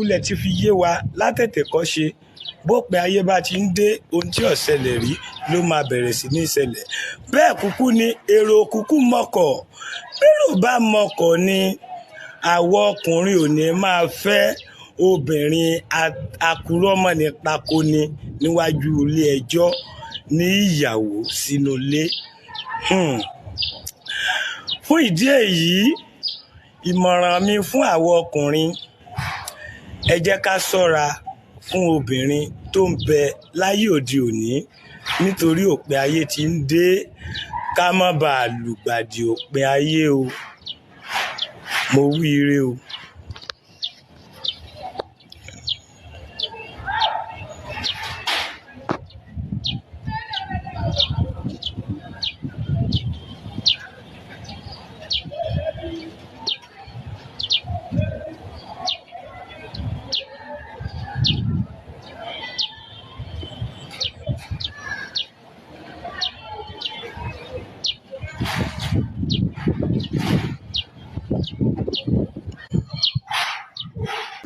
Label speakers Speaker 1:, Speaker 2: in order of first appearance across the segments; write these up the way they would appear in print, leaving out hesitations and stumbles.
Speaker 1: Ilẹ̀ ti fi yé wa látètèkọ́ṣe, bópin ayé bá ti ń dé, ohun tí ò ṣẹlẹ̀ rí ló máa bẹ̀rẹ̀ sí ní ṣẹlẹ̀. Bẹ́ẹ̀ kúkú ni èrò kúkú mọ̀kọ̀. Bérò bá mọ̀kọ̀ ni àwọn ọkùnrin ò ní máa fẹ́ obìnrin akurọ́mọ́ni pakoni níwájú ilé ẹjọ́ ní ìyàwó sínú ilé. Fún ìdí èyí, ìmọ̀ràn mi fún àwọn ọkùnrin, ẹ jẹ́ ká ṣọ́ra fún obìnrin tó ń bẹ láyé òde òní, nítorí òpin ayé ti ń dé. Ká má bàa lùgbàdì òpin ayé o. Mo wí ire o.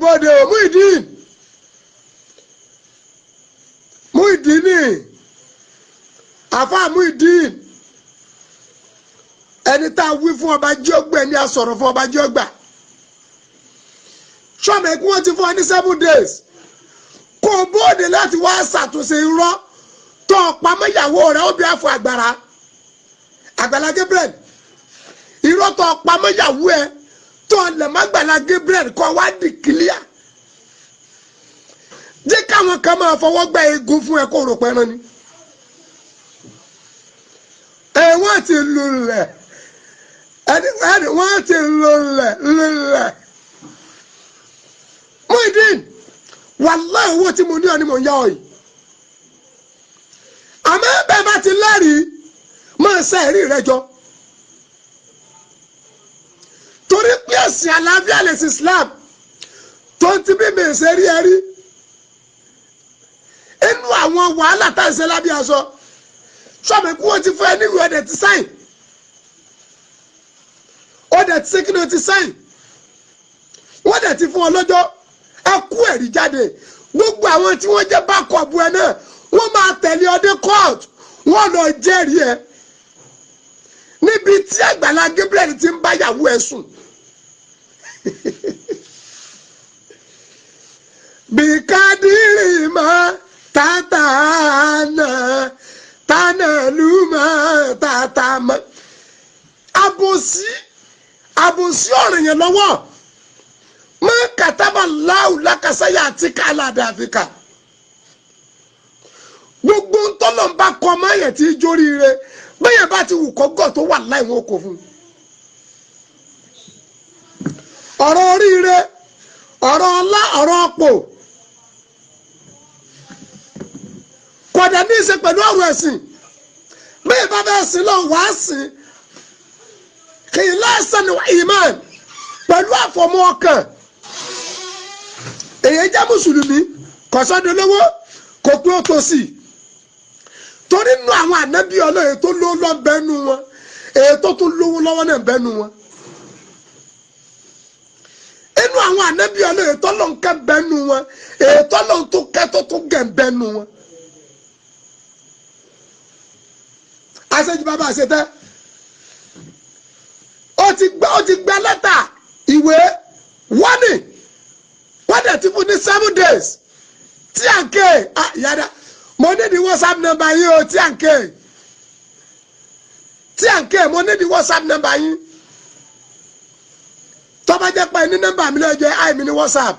Speaker 2: Bọ́dẹ̀ o, Muyideen, Muyideen àfa Muyideen, ẹni tá a wí fún ọba jíọ́gbà, ẹni a sọ̀rọ̀ fún ọba jíọ́gbà. Sọ́mọ ẹ̀kú wọn ti fún ọ ní 7 days kó o bóde láti wá ṣàtúnṣe irọ́ tó o pamọ́ ìyàwó rẹ̀ ó bí àfọ àgbàrá Àgbàlá Gabriel. Irọ́ tó o pamọ́ ìyàwó ẹ̀ tó o lẹ̀ má Àgbàlá Gabriel kọ́ wá di kílíà. Jẹ́ káwọn kan máa fọwọ́ gbá eegun fún ẹ kó rò pẹ́ràn ni. Ẹ wọ́n ti lulẹ̀, ẹni wọ́n ti lulẹ̀ lulẹ̀. Muyideen, wàláhì owó tí mo ní ọ ni mò ń yá ọ yìí. Àmọ́ bẹ́ẹ̀ bá ti lẹ́rìí, máa ṣe ẹ̀rí rẹ jọ. Torí pé ẹ̀sìn àlàáfíà lè sí Islam tó ń ti bí mi ṣe rí ẹ rí. Inú àwọn wàhálà tá à ń ṣe lábẹ́ aṣọ, sọ́mi kú wọ́n ti fún ẹ níwèé, ọ̀dẹ̀ ti sign, ọ̀dẹ̀ ti ṣe kí ni o ti sign, wọ́n dẹ̀ ti fún ọ lọ́jọ́. Ẹ kú ẹ̀rí jáde. Gbogbo àwọn tí wọ́n jẹ́ backup ẹ náà, wọ́n máa tẹ̀lé ọ dé court, wọ́n lọ jẹ́rìí ẹ níbi tí Àgbàlá Gabriel ti ń bá yàwó ẹ sùn. Bìkádìrì mọ́ tàtà náà tànà lùmọ̀ tàtà mọ́. Àbòsí, àbòsí ọ̀rọ̀ yẹn lọ́wọ́ mọ́ kàtàbà láwù lákàsáyà àti kàlà àdàfíkà. Gbogbo ntọ́lọ̀ ń bá kọ́ ọmọ yẹn tí í jóríire, bẹ́ẹ̀ bá ti wù kọ́ gọ̀ tó wà láì wọn kò fún un. Ọ̀rọ̀ oríire, ọ̀rọ̀ ọlá, ọ̀rọ̀ ọ̀pọ̀ kọ̀dà ní í ṣe pẹ̀lú ọ̀rọ̀ ẹ̀sìn. Bẹ́ẹ̀ bá bẹ́ẹ̀ sìn lọ wàá sìn kì í lẹ́sẹ̀ ní ìmán pẹ̀lú àfọ̀mọ́ ọkàn. Èyí jẹ́ mùsùlùmí kọ̀sọ́dọ̀lówó kò pé ó tó sí i, torí nínú àwọn ànábì Ọlọ́run tó lówó lọ́ bẹ́nu wọn, èyí tó tún lówó lọ́wọ́ náà bẹ́nu wọn. Inú àwọn ànábì Ọlọ́run tó lọ́n kẹ́ bẹ́nu wọn, èyí tó lọ́n tó kẹ́ tó tún gẹ̀ bẹ́nu wọn. Àṣejù bàbá àṣetẹ́, ó ti gba lẹ́tà ìwé wọ́nì, wọ́n dẹ̀ ti fún ní 7 days. Tí à ń ké yàrá, mo ní di WhatsApp number yín o. Tí à ń ké, tí à ń ké, mo ní di WhatsApp number yín. Tó bá jẹ́ pé ní nọ́mbà mi ló jẹ́ àìmí ní WhatsApp,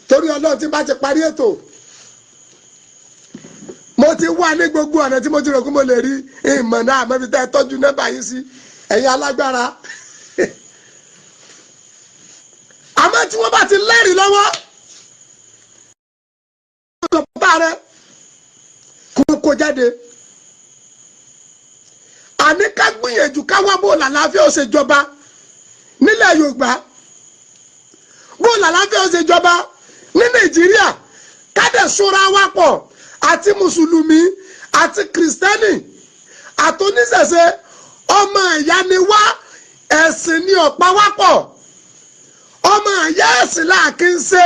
Speaker 2: torí Ọlọ́run, tí bá ti parí ètò, mo ti wà ní gbogbo ọ̀nà tí mo ti rò pé mo lè rí ìmọ̀ náà, àmọ́ fi tẹ́ ẹ tọ́jú nọ́mbà yín sí, ẹ̀yin alágbára. Àmọ́ tí wọ́n bá ti lẹ́rìí lọ́wọ́ rẹ kó jáde, àní ká gbìyànjú ká wá bó làlàáfíà ó ṣe jọba nílẹ̀ Yorùbá, bó làlàáfíà ó ṣe jọba ní Nàìjíríà, ká dẹ̀ sọ́ra wa pọ̀, àti mùsùlùmí àti kìrìsìtẹ́nì àtoníṣẹ̀ṣe, ọmọ ìyá ni wá. Ẹ̀sìn ni ọ̀pá wá pọ̀, ọmọ ìyá ẹ̀sìn láàkí ń ṣe.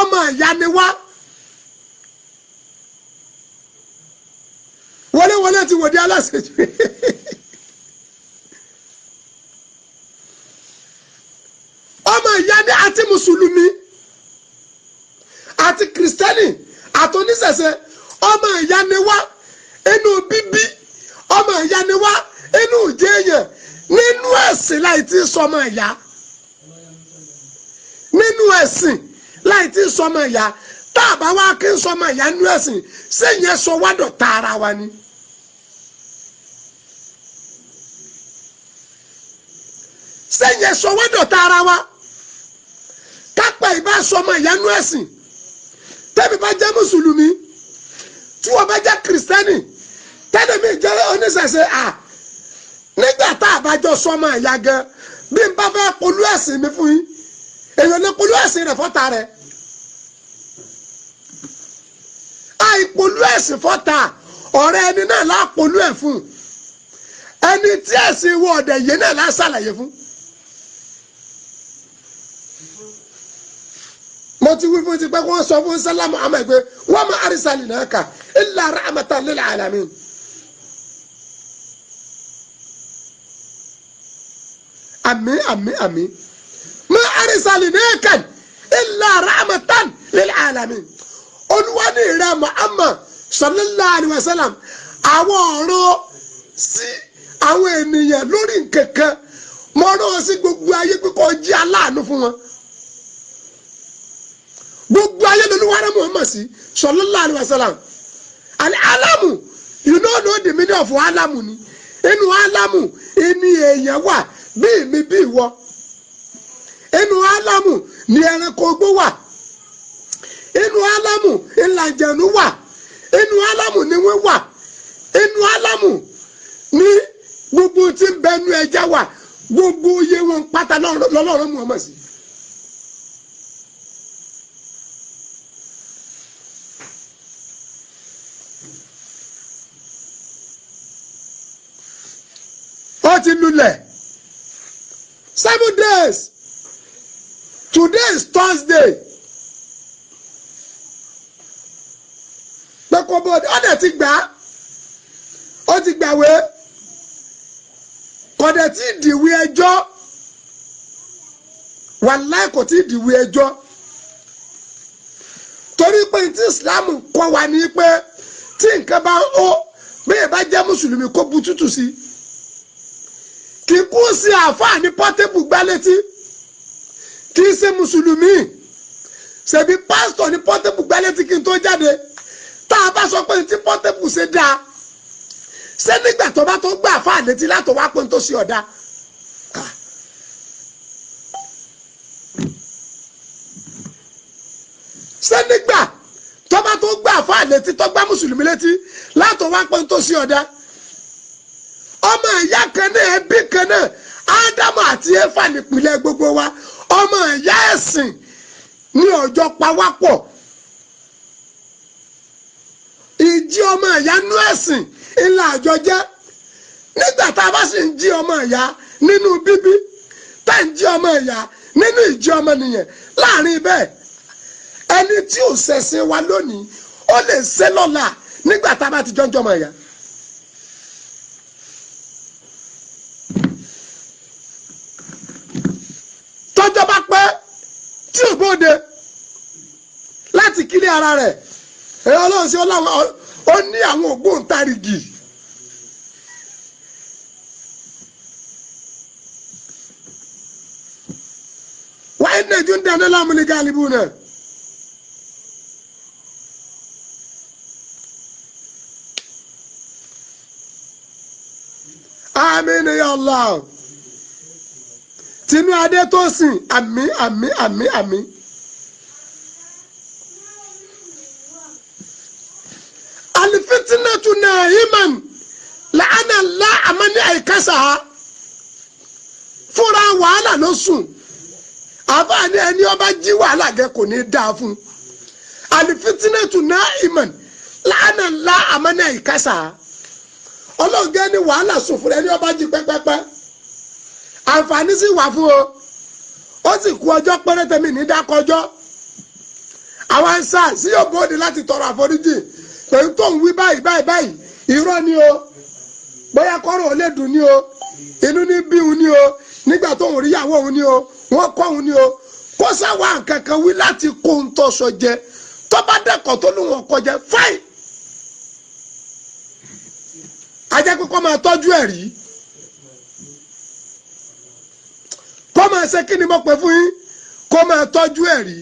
Speaker 2: Ọmọ ìyá ni wá. Wọléwọlé ti wòde aláṣejù. Ọmọ ìyá ni àti mùsùlùmí àti kìrìsìtẹ́nì àti oníṣẹ̀ṣe, ọmọ ìyá ni wá inú bíbí, ọmọ ìyá ni wá inú ìjẹyàn, nínú ẹ̀sìn láì tí sọmọ ìyá, nínú ẹ̀sìn láì tí sọmọ ìyá. Tá a bá wá kí n sọmọ ìyá nínú ẹ̀sìn, sẹ́yìn ẹ̀ sọ wádọ̀ tààrà wa ni. Sẹ́yìn ẹ̀ sọ wádọ̀ tààrà wa. Kápẹ́ ìbá sọmọ ìyá nínú ẹ̀sìn, tẹ́mi bá jẹ́ mùsùlùmí, tí wọ́n bá jẹ́ kìrìsìtẹ́nì, tẹ́lẹ̀mí jẹ́ oníṣẹ̀ṣe, à nígbà tá a bá jọ sọmọ ìyá gan, bí n bá fẹ́ polú ẹ̀sìn mi fún yín, èèyàn lè polú ẹ̀sìn rẹ̀ fọ́ta rẹ̀. Àìpolú ẹ̀sìn fọ́ta ọ̀rẹ́ ẹni náà lápolú ẹ̀ fún ẹni tí ẹ̀sìn wọ ọ̀dẹ̀ yìí náà láṣàlàyé fún. Mo ti wí fún ti pé wọ́n sọ fún sálámù àmọ́ ẹ̀gbẹ́ wọ́n máa arísàlì náà kà illa rahmatan lil alamin. Àmín àmín àmín. Ma arsalinaka illa rahmatan lil alamin. Olúwa ní ìrẹ́ Muhammad sallallahu alayhi wa sallam, àwọn ọ̀rọ̀ sí àwọn ènìyàn lórí nkankan, mo rán sí gbogbo ayé pé kó jẹ́ aláàánú fún wọn. Gbogbo ayé lolúwa rán Muhammad sí sallallahu alayhi wa sallam. Alamu, you no know the meaning of alamu ni. Inú alamu ìní èèyàn wà bí mi bí ìwọ. Inú alamu ni ẹranko ogbó wà. Inú alamu ìlàjẹ̀nu wà. Inú alamu ni wọ́n wà. Inú alamu ni gbogbo tí ń bẹnu ẹja wà. Gbogbo iye wọn pátá lọ́lọ́run Muhammad sí. Ó ti lulẹ̀ 7 days. Today is Thursday. Pẹ̀kọ́ bọ́ọ̀dì ọ̀dẹ̀ ti gbà á, ó ti gbàwé, kọ̀dẹ̀ tí dìwé ẹjọ́, wàláì kò tí dìwé ẹjọ́. Torí pé tí Islam kọ́ wa ní pé tí nǹkan bá ń ó, bí ẹ bá jẹ́ mùsùlùmí kó bu tútù sí, kì í kú sí àáfàá ní pọ́tébù gbá létí, kì í ṣe mùsùlùmí, ṣèbí pásítọ̀ ní pọ́tébù gbá létí kí n tó jáde. Tá a bá sọ pé tí pọ́tébù ṣe dáa, ṣé nígbà tó bá tó gbà àáfàá létí látọ̀ wá pé n tó ṣe ọ̀dà? Ṣé nígbà tó bá tó gbà àáfàá létí, tó gbá mùsùlùmí létí látọ̀ wá pé n tó ṣe ọ̀dà? Ọmọ ìyá kan náà, ẹbí kan náà, Ádámù àti Éfà nípìnlẹ̀ gbogbo wa. Ọmọ ìyá ẹ̀sìn ní ọjọ́ pawápọ̀. Ìjí ọmọ ìyá nú ẹ̀sìn ńlá àjọ jẹ́. Nígbà tá a bá sì ń jí ọmọ ìyá nínú bíbí, tá à ń jí ọmọ ìyá nínú ìjí ọmọ nìyẹn láàrin bẹ́ẹ̀, ẹni tí ò ṣẹ̀sìn wa lónìí ó lè ṣe lọ́la nígbà tá a bá ti jọ́njọ́ ọmọ ìyá. Tọ́jọ́ bá pẹ́ tí ò bóde láti kílé ara rẹ̀, ẹ̀rọ ọlọ́run sí ọlọ́run ó ní àwọn ògbóǹtarìgì. Wà á nà júndà ní lámúlí gálíbù náà. Àmín ya Allah. Tinú adé tó sìn, àmín àmín àmín àmín. Alifitinatu na'iman la'ana la amani àìkásá. Fúnra wàhálà ló sùn. Àbáni ẹni ọba jí wàhálà gẹ kò ní dáa fún. Alifitinatu na'iman la'ana la amani àìkásá. Ọlọ́gẹ́ ni wàhálà sùn fún ẹni ọba jí pẹ́pẹ́pẹ́. Àǹfààní sì wà fún o. Ó sì kú ọjọ́ péréte mi ní dákọjọ́. Àwọn SARS sí yóò bóde láti tọrọ àforíjì pẹ̀lú tó ń wí báyìí báyìí báyìí? Irọ́ ni o. Bóyá kọ́rọ̀ ò lè dùn ni o, inú ní bí òun ni o, nígbà tó ń rí ìyàwó òun ni o, wọ́n kọ́ òun ni o. Kó sáwà kankan wí láti kó ń tọ́sọ jẹ. Tó bá dẹ́kọ̀ tó lóun ọkọ jẹ, fáìn. Ajẹ́ pé kó máa tọ́jú ẹ̀ rí, kó máa ṣe kí ni mo pè fún yín, kó máa tọ́jú ẹ̀ rí.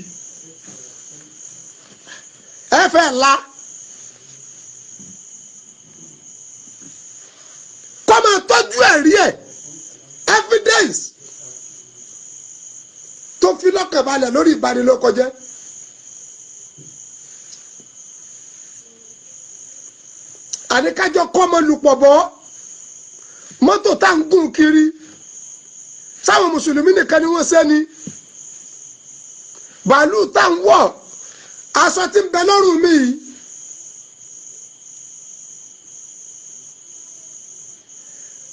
Speaker 2: Ẹ fẹ́ la kó máa tọ́jú ẹ̀ rí ẹ̀, evidence tó fi lọ́kàn balẹ̀ lórí ìbanilókọjẹ́. Àníkájọ kọ́mọ lùpọ̀ bọ́ mọ́tò tá à ń gùn kiri, sáwọn mùsùlùmí nìkan ni wọ́n sẹ́ni. Bàálù tá à ń wọ̀, aṣọ tí ń bẹ lọ́rùn mi yìí,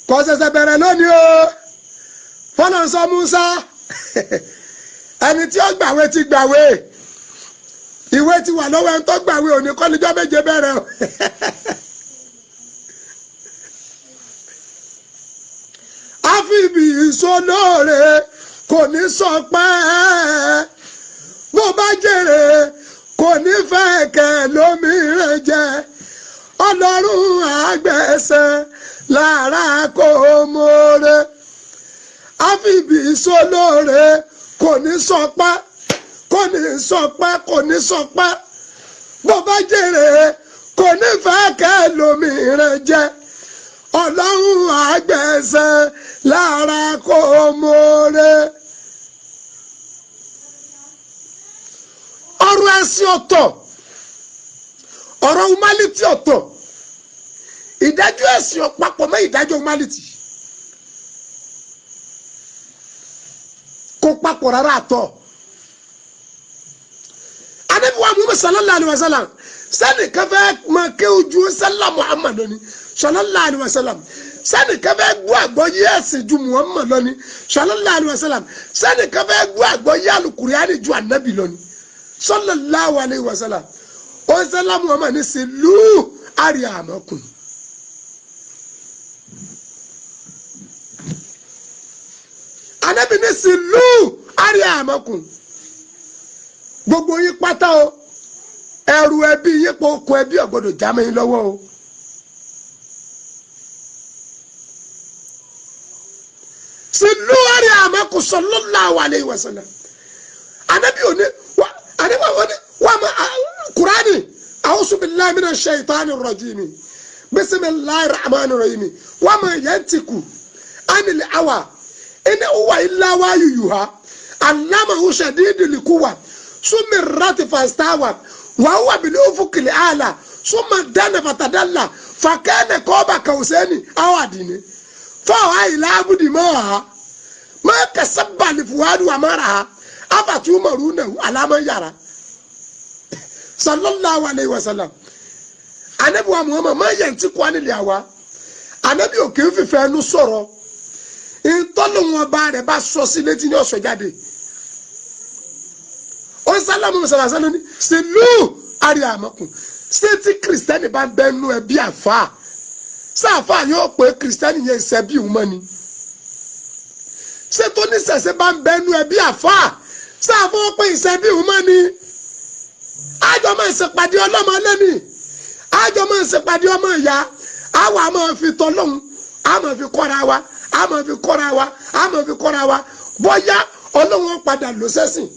Speaker 2: kò ṣẹ̀ṣẹ̀ bẹ̀rẹ̀ lónìí o. Fọlọ́nsọ Musa, ẹni tí ó gbàwé ti gbàwé, ìwé ti wà lọ́wọ́ ẹni tó gbàwé. Òní kọ́nijọ́ méje bẹ̀rẹ̀ o. Àfibì ìṣolóore kò ní sọ pé bó bá jèrè, kò ní fẹ́ kẹ́ lómìíràn jẹ. Ọlọ́run àgbẹ̀sẹ̀ lára kò mọ̀ọ́rẹ́. Àfibì ìṣolóore kò ní sọ pé, kò ní sọ pé, kò ní sọ pé bó bá jèrè, kò ní fẹ́ kẹ́ lómìíràn jẹ. Ọlọ́run àgbẹ̀sẹ̀ lára kò mọ̀ọ́rẹ́. Ọ̀rọ̀ ẹ̀sìn ọ̀tọ̀, ọ̀rọ̀ humanity ọ̀tọ̀. Ìdájọ́ ẹ̀sìn ọ̀pápọ̀ mọ́ ìdájọ́ humanity kò papọ̀ rárá àtọ̀. Anabi wa Muhammad sallallahu alaihi wa sallam, sani kẹfẹ máa ké ojú sálà Muhammad lónìí sallallahu alaihi wa sallam, sani kẹfẹ gbọ́ àgbọ́yé ẹ̀sìn ju Muhammad lónìí sallallahu alaihi wa sallam, sani kẹfẹ gbọ́ àgbọ́yé alukuriani ju anabi lónìí sallallahu alaihi wa sallam, ó sálà Muhammad ní sílùú àríyá àmọ́kùn. Anabi ní sílùú àríyá àmọ́kùn. Gbogbo yín pátá o, ẹrù ẹbí yín pọ̀, okùn ẹbí ò gbọ́dọ̀ já mọ́ yín lọ́wọ́ o. Sílùú àríyá àmọ́kùn sallallahu alaihi wasallam. Anabi òní wa, anabi òní wa ma Kurani, a'udhu billahi minash shaitani rajim, bismillahir rahmanir rahim, wa ma yantiku anil hawa in huwa illa wahyu yuha, allamahu shadidul quwa sumirati fastawa wa huwa bil ufuqil a'la summa dana fatadalla fakana qaba qausaini aw adini fa ila abdi ma ma kasabba li fuadu wa mara afatumaruna ala man yara sallallahu alayhi wa sallam. Anabi wa Muhammad ma yantiku anil hawa, anabi ò kì í fìfẹ́ ẹnu sọ̀rọ̀, ìtọ́lùwọ̀n bá rẹ̀ bá sọ sí létí ní ọ̀sọ̀ jáde. Ó sálámù sàlàsálù ní sílùú àríyá àmọ́kùn. Ṣé tí kìrìsìtẹ́nì bá ń bẹnu ẹbí àfa, sáfà yóò pé kìrìsìtẹ́nì yẹn ìṣẹ́bí òun mọ́ ni? Ṣé tó ní sẹ̀sẹ̀ bá ń bẹnu ẹbí àfa, sáfà ó pé ìṣẹ́bí òun mọ́ ni? Àjọ máa ń ṣèpàdé ọlọ́mọ lẹ́nì, àjọ máa ń ṣèpàdé ọmọ ìyá, àwa máa fi tọ́lọ́hún, a máa fi kọ́ra wa, a máa fi kọ́ra wa, a máa fi kọ́ra wa. Bóyá Ọlọ́run padà ló sẹ́sìn.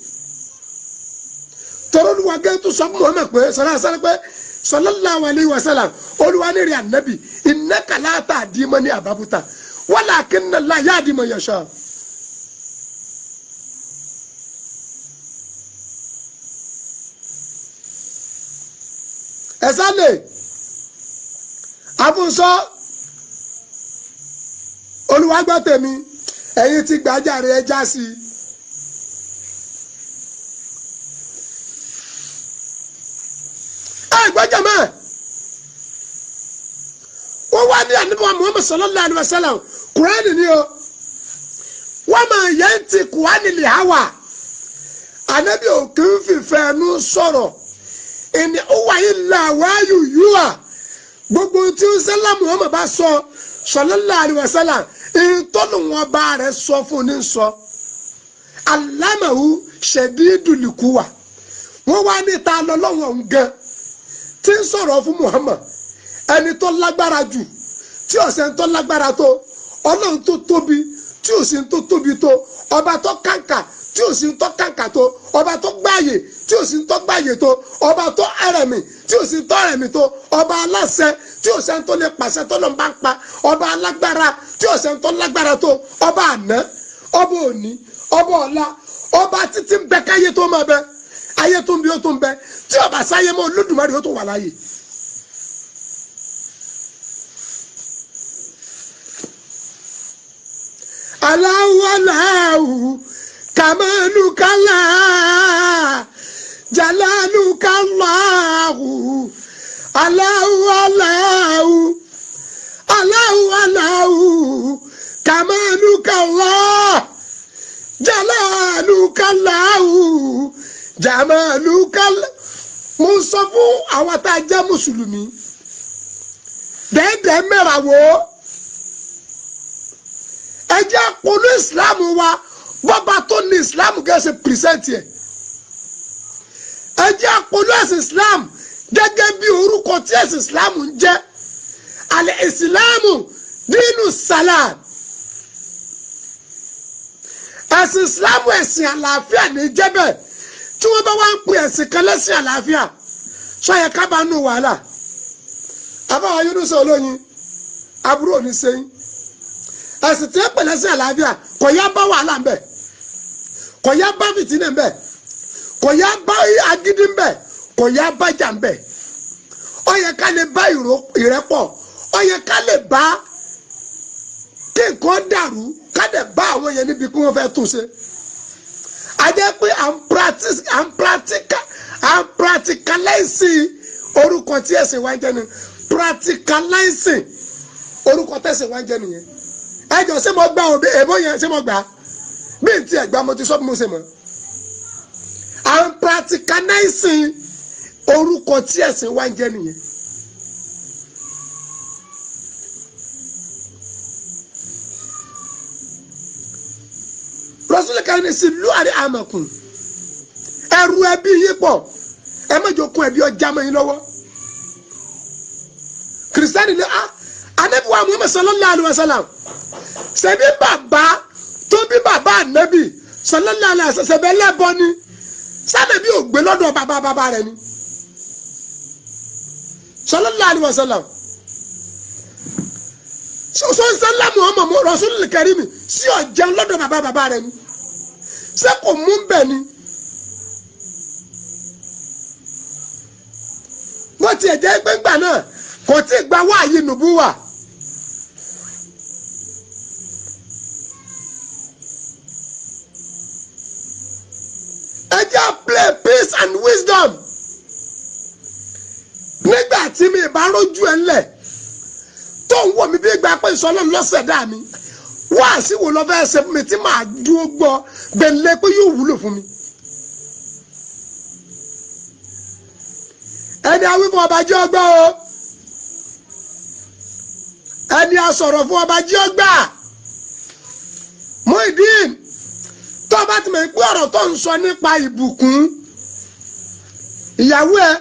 Speaker 2: Tọ́rọ Olúwa gẹ́ tó sọ fún Muhammad pé sọlá sọlá pé sallallahu alaihi wasallam, Olúwa ní rí ànábì innaka la tahdi man ahbabta walakinna Allaha yahdi man yasha. Ẹ̀sán lè àfúnṣọ́ Olúwa gbọ́ tèmi, ẹ̀yin ti gbàjáre ẹja sí i. Ẹ gbọ́jà mọ́, wọ́n wá ní ànábì Muhammad sallallahu alaihi wasallam, Kùránì ni o, wọ́n máa yẹn ti kùránì lè háwà. Ànábì ò kì í fìfẹ́ ẹnu sọ̀rọ̀. Ìní ó wáyé la wáyù yúà. Gbogbo tí ó sẹ́lá Muhammad bá sọ sallallahu alaihi wasallam, ìtọ́nù wọn bá rẹ̀ sọ fún ní sọ. Alamahu shadidul quwa. Wọ́n wá níta lọ́lọ́wọ́ gan tí ń sọ̀rọ̀ fún Muhammad, ẹni tó lágbára jù, tí ọ̀sẹ̀ ń tó lágbára tó, Ọlọ́run tó tóbi tí ò sí tó tóbi tó, ọba tó kàǹkà tí ò sí tó kàǹkà tó, ọba tó gbáàyè tí ò sí tó gbáàyè tó, ọba tó ẹrẹ̀mì tí ò sí tó ẹrẹ̀mì tó, ọba aláṣẹ tí ò sẹ́ni tó lè pàṣẹ tó lọ́n bá ń pa, ọba alágbára tí ò sẹ́ni tó lágbára tó, ọba àná, ọba òní, ọba ọ̀la, ọba títí ń bẹ káyé tó máa bẹ, ayé tó ń bí ó tó ń bẹ, tí ọba sáyé mọ́ Olódùmarè ó tó wà láàyè. Allahu Allahu kamaluka jalaluka Allahu Allahu Allahu Allahu Allahu kamaluka Allah jalaluka Allahu jamaluka. Mo ń sọ fún àwọn tá a jẹ́ mùsùlùmí dẹ́ẹ̀dẹ́ẹ́ mẹ́ra wò ó, ẹ jẹ́ polú islam wa bọ́ba tó ní islam gẹ́gẹ́ ṣe pìrìsẹ́ǹtì ẹ̀. Ẹ jẹ́ polú ẹ̀sìn islam gẹ́gẹ́ bí orúkọ tí ẹ̀sìn islam ń jẹ́. Àlẹ́ ìsìláàmù dínú salam. Ẹ̀sìn islam ẹ̀sìn àlàáfíà ní jẹ́ bẹ́ẹ̀. Tí wọ́n bá wá ń pè ẹ̀sìn kan lẹ́sìn àlàáfíà, sọ yẹ ká bá nù wàhálà. Àbáwá Yúnúsà olóyin aburú ò ní sẹ́yìn. Ẹ̀sìn tí ó pè lẹ́sìn àlàáfíà kò yá bá wàhálà ńbẹ, kò yá bá fìtínà ńbẹ, kò yá bá agídí ńbẹ, kò yá bá jà ńbẹ. Ó yẹ ká lè bá ìrẹ́pọ̀, ó yẹ ká lè bá kí nǹkan dàrú, ká lè bá àwọn yẹn níbi kí wọ́n fẹ́ tún ṣe. A jẹ́ pé à ń practicalize orúkọ tí ẹ̀sìn wa ń jẹ́ ni. Practicalizing orúkọ tẹ̀sìn wa ń jẹ́ nìyẹn. Ẹ jọ, ṣé mo gbà òbí èbó yẹn, ṣé mo gbà bí n tiẹ̀ gbà, mo ti sọ bí mo ṣe mọ̀. À ń practicalizing orúkọ tí ẹ̀sìn wa ń jẹ́ nìyẹn. Rasul kan ní sí lú àrí àmọ̀kùn, ẹrù ẹbí yín pọ̀, ẹ má jẹ́ okùn ẹbí ọjà mọ́ yín lọ́wọ́. Kìrìsìtẹ́nì ni Ànábì wa Muhammad sallallahu alaihi wasallam, ṣebí bàbá tó bí bàbá Ànábì sallallahu alaihi wasallam, ṣebí ẹlẹ́bọ ni, sànàbí ò gbé lọ́dọ̀ bàbá bàbá rẹ̀ ni sallallahu alaihi wasallam. Sọ́nsẹ́lá Muhammad Rasulul Karim sí ọ̀jẹun lọ́dọ̀ bàbá bàbá rẹ̀ ni, ṣé kò mú bẹ́ẹ̀ ni? Bó tiẹ̀ jẹ́ pé ńgbà náà kò tí ì gba wáàyè nùbúwà. Ẹ jẹ́ play peace and wisdom. Nígbà tí mi bá rójú ẹ ńlẹ̀ tó ń wò mí bí ìgbà pé ìsọlọ́ lọ́sẹ̀ dá mi, wáàsí wo lọ fẹ́ ṣe fún mi tí màá dúró gbọ́ gbẹ̀lẹ́ pé yóò wúlò fún mi. Ẹni awí fún ọba jẹ́ ọgbà o, ẹni asọ̀rọ̀ fún ọba jẹ́ ọgbà. Muyideen, tó bá ti mọ̀ pé ọ̀rọ̀ tó ń sọ nípa ìbùkún ìyàwó ẹ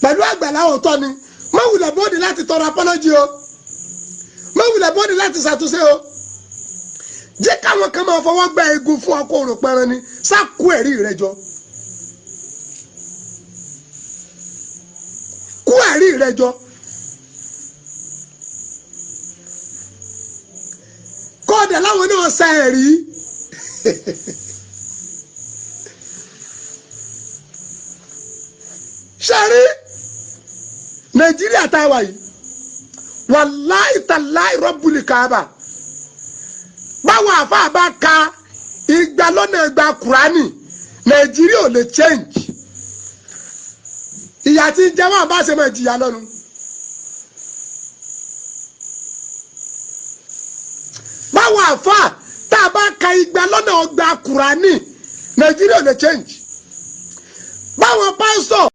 Speaker 2: pẹ̀lú àgbàlá òótọ́ ni, má wulẹ̀ bóde láti tọrọ apọ́lọ́jì o, má wulẹ̀ bóde láti ṣàtúnṣe o. Jẹ́ káwọn kan máa fọwọ́ gbá egun fún ọkọ̀ òròpẹ̀rẹ̀ ni, sá kó ẹ̀rí rẹ jọ, kó ẹ̀rí rẹ jọ. Kóòdà láwọn náà ṣe ẹ̀rí. Ṣe rí Nàìjíríà tá a wà yìí, wàláì tàláì rọ́bùlì káàbà, báwọn àfáà bá ka igba lọ́nà igba kùránì, Nàìjíríà ò lè change. Ìyà tí ń jẹ wọn bá ṣe máa jìyà lọ́nu. Báwọn àfáà tá a bá ka igba lọ́nà ọgbà kùránì Nàìjíríà ò lè change. Báwọn pásítọ̀